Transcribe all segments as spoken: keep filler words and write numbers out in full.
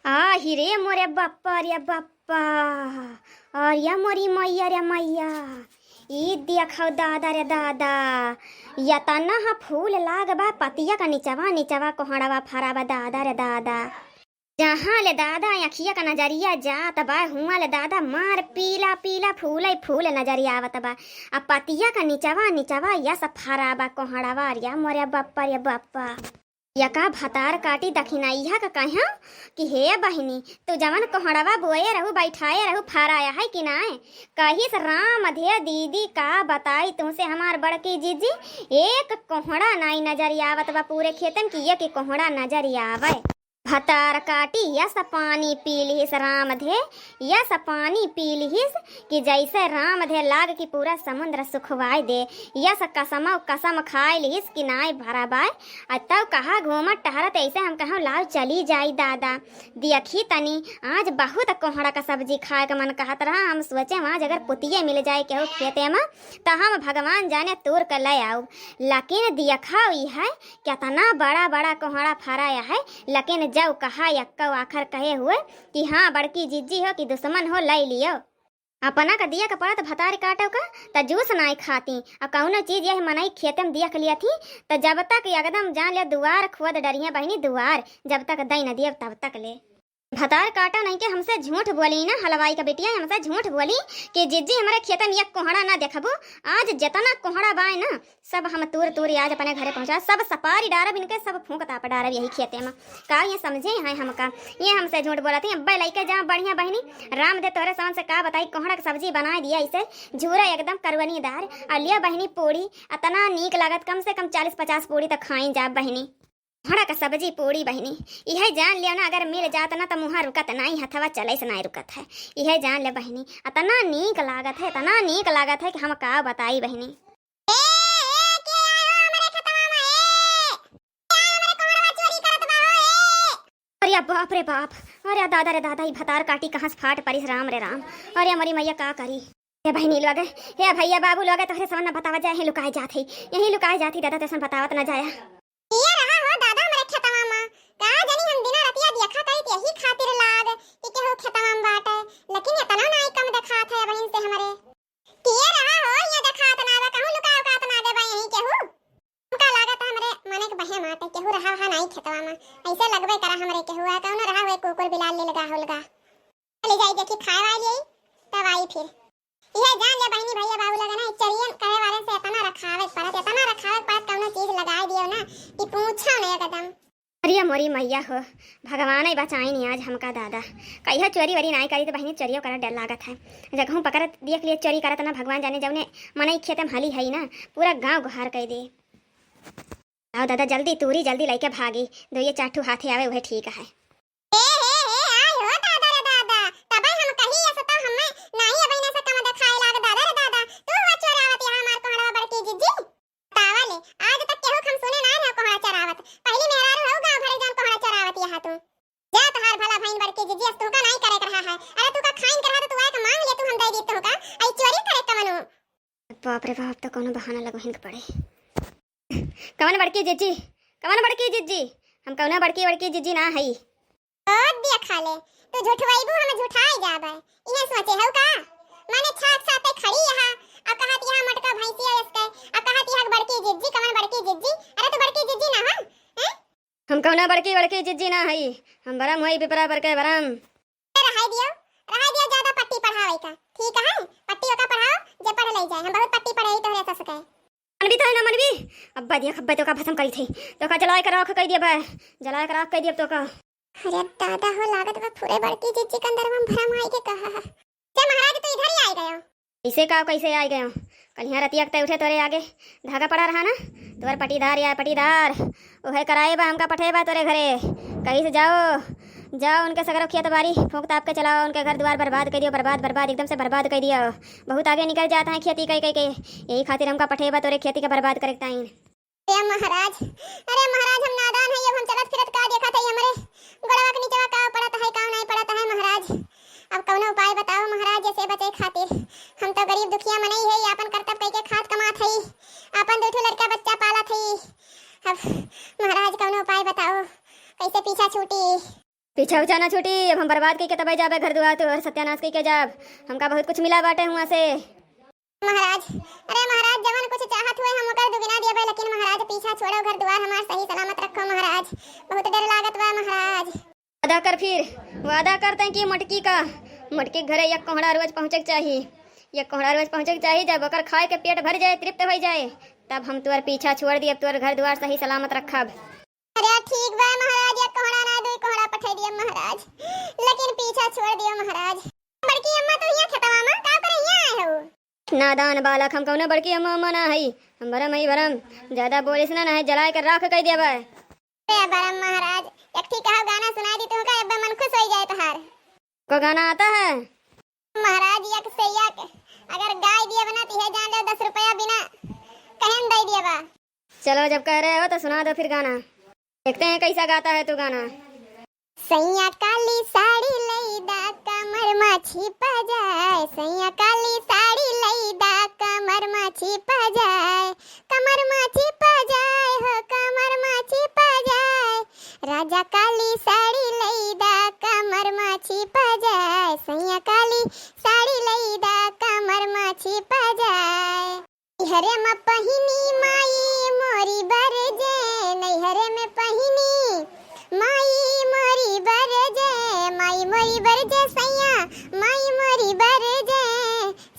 आहि रे मोरे बप्पा रे बप्पा, अरे मोरी मैया रे मैया, ई देखौ दादा रे दादा, यतना ह फूल लाग बा, पतिया का निचवा निचवा कोहड़वा फरा बा दादा रे दादा। जहाँ ले दादा अँखिया का नजरिया जात बा, हुआँ ले दादा मार पीला पीला फूलै फूल नजरिया आवत बा। आ पतिया का निचवा निचवा यस फरा बा कोहड़वा, अरे मोरे बप्पा रे बप्पा। यका भतार काटी दखिनइहा का कह्या कि हे बहिनी, तू जवन कोहड़वा बोए रहू, बैठाए रहू, फराया है कि नाय? कहिस राम धे दीदी, का बताई तुमसे हमार बड़की जीजी, एक कोहड़ा नाई नजर आवत बा पूरे खेतन कि एक कोहड़ा नजर आवे। भतार काटी यस पानी पी लिहिस राम धे, यस पानी पी लिहिस कि जैसे राम धे लाग कि पूरा समुद्र सुखवाए दे। यस कसमौ कसम खाए लिहिस कि नाय भरा बाय। आ तब कहा घूमत टहरत ऐसे हम कहूँ लाव चली जाई दादा। दियखी तनी, आज बहुत कोहड़ा का सब्जी खाए का मन कहत रहा। हम सोचे आज अगर पुतिये मिल जाए केहू खेते में त हम भगवान जाने तूर के ले आऊ। लेकिन दियखा ई है केतना बड़ा बड़ा कोहड़ा फरा है। लेकिन जौ कहा यक्कौ आखर कहे हुए कि हाँ बड़की जिज्जी हो कि दुश्मन हो, लै लियो। अपना का दिया के पड़त भतार काटौ का, त जूस नाई खाती। अ कौनो चीज यह मनई खेते में दिया के लिया थी, त जब तक एकदम जान ले दुआर खोद डरिया बहिनी दुआर, जब तक दई न दियब तब तक ले। भतार काटौ नहीं के हमसे झूठ बोली ना, हलवाई का बिटिया हमसे झूठ बोली कि जिज्जी हमरे खेते में एक कोहड़ा ना देखबू। आज जितना कोहड़ा बाय ना, सब हम तूर तूर आज अपने घरे पहुँचा, सब सपारी डारब इनके, सब फूंक ताप डारब यही खेते में। का ये समझे हैं हमका? ये हमसे झूठ बोलत हैं। अब्बे लइके जा बढ़िया बहिनी, राम दे तोहरे समन से का बताई, कोहड़ा के सब्जी बनाए दिया इसे, झूरा एकदम करवनीदार। और लिया बहिनी पूड़ी, अतना नीक लागत, कम से कम चालीस पचास पूड़ी तो खाई जा बहिनी। कोहड़ा के सब्जी पूड़ी बहिनी, इहे जान लियो ना, अगर मिल जात ना तो मुँहा रुकत नाई, हथवा चले से नाई रुकत है। इहे जान ले बहिनी, अतना नीक लागत है, अतना नीक लागत है कि हम का बताई बहिनी। ए, ए, के आयो हमरे खेतवा में, ए? के आयो हमरे कोहड़वा चोरी करत बा हो, ए? अरे बाप रे बाप, अरे दादा रे दादा, ई भतार काटी कहाँ से फाट परिस, राम रे राम। अरे मोरी मैया का करी? हे बहिनी लोग, हे भैया बाबू लोग, तोहरे समन न बतावा जाए, यहीं लुकाए जात है, यहीं लुकाए जात है दादा, तोहरे समन बतावत न जाया। ये रहा हो दादा हमरे खेतवा में, का जानी हम दिना रतिया देखा करी त यही खातिर लाग कि केहू खेतवा में बाटे, लेकिन इतना नाई कम देखात है बहिन से हमरे। किए रहा हो, ये देखात ना बा, कहूँ लुका उकात ना देबा यहीं केहू। हमका लागत हमरे मने के बहे माटे, केहू रहा हा नाई खेतवा में। ऐसे लगबे करा हमरे केहू आ, कौनो रहा हुए कुकुर बिलाल ले लगा होलगा। चली जाई देखी खाए वाली आई, तब आई फिर। इहे जान ले बहिनी भैया बाबू लगे ना, चोरियन करे वाले से इतना रखावे के पड़त, इतना रखावे के पड़त, कौनो चीज लगाए दियो ना कि पूछो ना एकदम। अरे मोरी मैया हो, भगवान ही बचाइन आज हमका दादा। कहियो चोरी वोरी नाई करी त बहिनी चोरियो करत डर लागत है। जगहूँ पकड़ दिए के लिए चोरी करत ना, भगवान जाने जौने मनई खेते में हली है ना, पूरा गाँव गुहार कई दे। आओ दादा जल्दी तूरी जल्दी लइके भागी, दो ये चार ठू हाथे आवे उहे ठीक है। हे, हे, हे, आय हो दादा रे दादा, तबै हम कही ऐसे तो हमें नाई अब इन्हें से कम देखाए लाग दादा रे दादा, तू हुआ चोरावत यहाँ हमार कोहड़वा बड़की जिज्जी। बतावा ले, आज तक केहू के हम सुने ना रहे कोहड़ा चरावत। पहली मेहरारू हऊ गाँव भरे जान कोहड़ा चरावत यहाँ तू। जा तोहार भला भइन बड़की जिज्जी, अस तुहका नाई करे के रहा है। अरे तुहका खाइन के रहा तो तू आए के मांग ले, तू हम दे दी तुहका। आई चोरी करे कवनो। बाप रे बाप, तो कौनो बहाना लगवहिन के पड़े। कवन बड़की जिज्जी? कवन बड़की जिज्जी? हम कौनो बड़की, बड़की जिज्जी ना हई। ओ दिया खा ले, तू झुठवैबू, हमें झुठाई जाबे। इहे सोचे हऊ का? माने छाक साथे खड़ी यहाँ, आ कहत यहाँ मटका भैंसिया इसके, आ कहत यहाँ बड़की जिज्जी, कवन बड़की जिज्जी? अरे तू बड़की जिज्जी ना हो, हैं? हम कौनो बड़की, बड़की जिज्जी ना हई, हम बरम होई पिपरा पर के बरम। ए, रहाई दियो, रहाई दियो ज्यादा पट्टी पढ़ावे का, ठीक है? पट्टी ओका पढ़ाओ, जे पढ़ ले जाए, हम बहुत पट्टी पढ़ाई तोहरे सस के। मनबी तो है ना मनबी, अब्बा दिया खब्बे तोका भसम करी थे, तोका जलाए के राख कई दिया बा, जलाए के राख कई दिया तोका। अरे दादा हो, लागत बा पूरे बड़की जिज्जी के अंदर में भरम आई के कहा है। जय महाराज, तू इधर ही आ गयो। कैसे का, कैसे आ गयो? कल यहाँ रतिया के उठे तोरे आगे धागा पड़ा रहा ना, तोर पटीदार या पटीदार, उहे कराए बा हमका पठे बा तोरे घरे। कहीं से जाओ, जाओ उनके सगरो खेत बारी फूंक ताप के चलाओ, उनके घर द्वार बर्बाद कर दियो, बर्बाद, बर्बाद, एकदम से बर्बाद कर दियो। बहुत आगे निकल जाता है खेती कई कई के, यही खातिर हमका पठे बा तोरे खेती के बर्बाद करे के ताईं। अरे महाराज, अरे महाराज, हम नादान है, अब हम चलत फिरत का देखत है, हमरे गोड़वा के नीचवा का पड़त है, का नहीं पड़त है महाराज। अब कौनो उपाय बताओ महाराज, जैसे बचे खातिर। हम तो गरीब दुखिया मनई है, आपन करतब कई के खात कमात है, आपन दू ठो लड़का बच्चा पालत है। अब महाराज कौनो उपाय बताओ, कैसे पीछा छूटी। पीछा उछा ना छूटी, अब हम बर्बाद कइके तबै जाबे घर दुआर तोर, सत्यानाश कइके जाब। हमका बहुत कुछ मिला बाटे हुआँ से। महाराज, अरे महाराज, जवन कुछ चाहत हुए हम ओकर दुगुना दियबे, लेकिन महाराज पीछा छोड़ो, घर दुआर हमार सही सलामत रखो महाराज, बहुत डर लागत बा महाराज। वादा कर फिर, वादा कर तैं कि मोटकी का, मोटकी के घरे एक कोहड़ा रोज पहुँचे के चाही, एक कोहड़ा रोज पहुँचे के चाही। जब ओकर खाए के पेट भर जाए, तृप्त होइ जाए, तब हम तोर पीछा छोड़ दियब, तोर घर दुआर सही सलामत रखब। अरे ठीक बा महाराज, एक कोहड़ा ना, दुई कोहड़ा पठाई दियब महाराज, लेकिन पीछा छोड़ दियो महाराज। बड़की अम्मा तो हियाँ खेतवा मा, का करे हियाँ आए हो? नादान बालक, हम कौनो बड़की अम्मा उम्मा ना हई, हम बरम हई बरम, ज्यादा बोलिस ना, नाहीं जलाए के राख कइ देबे। अरे बरम महाराज, एक ठीक कहा गाना सुनाई दी तुमका, अब्बे मन खुश होइ जाए तोहार। को गाना आता है? महाराज, एक से एक, अगर गाय दिए बना तो यह जान लो, दस रुपया बिना कहे न दे दिए बा। चलो, जब कह रहे हो तो सुना दो फिर गाना, देखते हैं कैसा गाता है तू गाना। सैया काली साड़ी लई दा, कमर मा छिपा जाए, सैया काली साड़ी लई दा, कमर मा छिपा जाए, कमर मा छिपा जाए हो, कमर मा छिपा जाए, राजा काली साड़ी लई दा, कमर मा छिपा जाए, सैया काली साड़ी लई दा, कमर मा छिपा जाए। नैहरे में पहिनी माई मोरी बर जे, नैहरे में पहिनी माई मोरी बर जे, माई मोरी बर जे सैया, माई मोरी बर जे।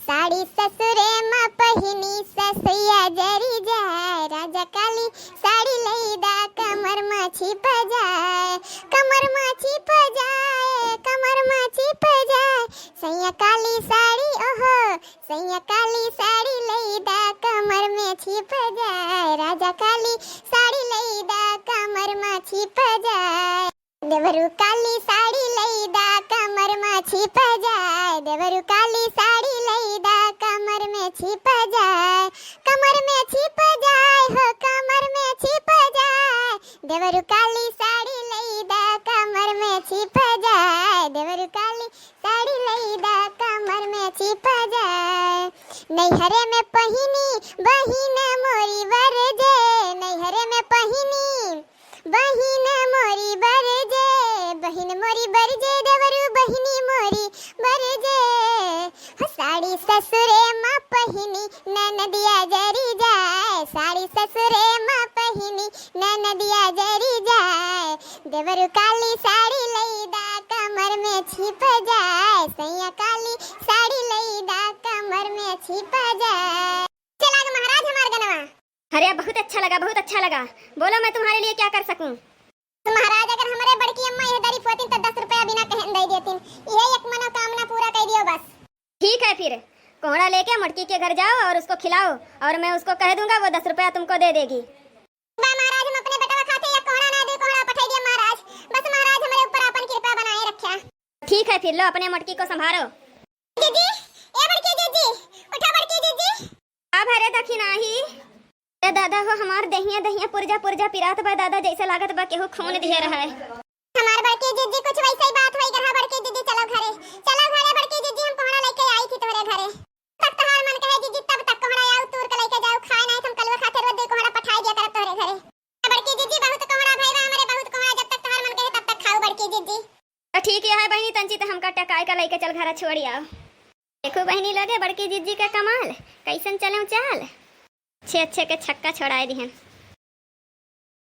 साड़ी ससुरे में पहिनी ससुया जरी जाए, राजा काली साड़ी लई दा, कमर मा छिप जाए, कमर मा छिप जाए, कमर मा छिप जाए। सैया काली साड़ी ओहो, सैया काली साड़ी लई दा, कमर में छिप जाए, राजा काली साड़ी लई दा, कमर में छिप जाए। देवरू काली साड़ी लई दा, कमर में छिप जाए, देवरू काली साड़ी लई दा, कमर में छिप जाए, कमर में छिप जाए हो, कमर में छिप जाए। देवरू काली साड़ी लई दा, कमर में छिप जाए, देवरू काली साड़ी लई दा, कमर में छिप जाए। नैहरे में पहिनी बहिन मोरी बर जे, नैहरे में पहिनी बहिन मोरी बर जे, बहिन मोरी बर जे, देवरू बहिनी मोरी बर जे। हो साड़ी ससुरे मा पहिनी ननदिया जरी जाए, साड़ी ससुरे मा पहिनी ननदिया जरी जाए। देवरू काली साड़ी लई दा, कमर में छिप जाए, सैया काली साड़ी लई दा, कमर में छिप जाए। अच्छा लगा महाराज हमार गनवा? अरे बहुत अच्छा लगा, बहुत अच्छा लगा। बोलो मैं तुम्हारे लिए क्या कर सकूं? तो महाराज अगर हमरे बड़की अम्मा यह दरी फोतिन तो दस रुपया बिना कहे न दे देतिन। यह एक मनोकामना पूरा कर दियो बस। ठीक है फिर, कोहड़ा लेके मोटकी के घर जाओ और उसको खिलाओ और मैं उसको कह दूंगा, वो दस रुपया तुमको दे देगी। बा महाराज, हम अपने बेटवा खातिर एक कोहड़ा ना, दुई कोहड़ा पठाई दिया महाराज। बस महाराज, हमरे ऊपर आपन कृपा बनाए रख्या। ठीक है फिर, लो अपने मोटकी को संभारो। जीजी, ए बड़की जीजी, उठा बड़की जीजी। अब हरे दखिनाही। ए दादा हो, हमार दहिया दहिया पुरजा पुरजा पिरात बा दादा, जैसे लागत बा केहू खून दिहे रहे। हमार बड़की जीजी, कुछ वैसे ही बात होई रहा बड़की जीजी, चलो घरे, चलो घरे बड़की जीजी, हम कोहड़ा लेके आई थी तोहरे घरे। तक तोहार मन कहे जीजी, तब तक कोहड़ा आऊ तूर के लेके जाऊ, खाए नहीं तुम कलुआ खातिर वो दो कोहड़ा पठाई दिया करब तोहरे घरे। बड़की जीजी, बहुत कोहड़ा भई बा हमरे, बहुत कोहड़ा, जब तक तोहार मन कहे तब तक खाऊ बड़की जीजी। तो ठीक है बहिनी, तंची तो हमका टकाई का लेके चल घरा छोड़ी आओ। देखो बहिनी लगे बड़की जीजी का कमाल, कैसन चले चाल। अच्छे अच्छे के छक्का छोड़ाए दिहन।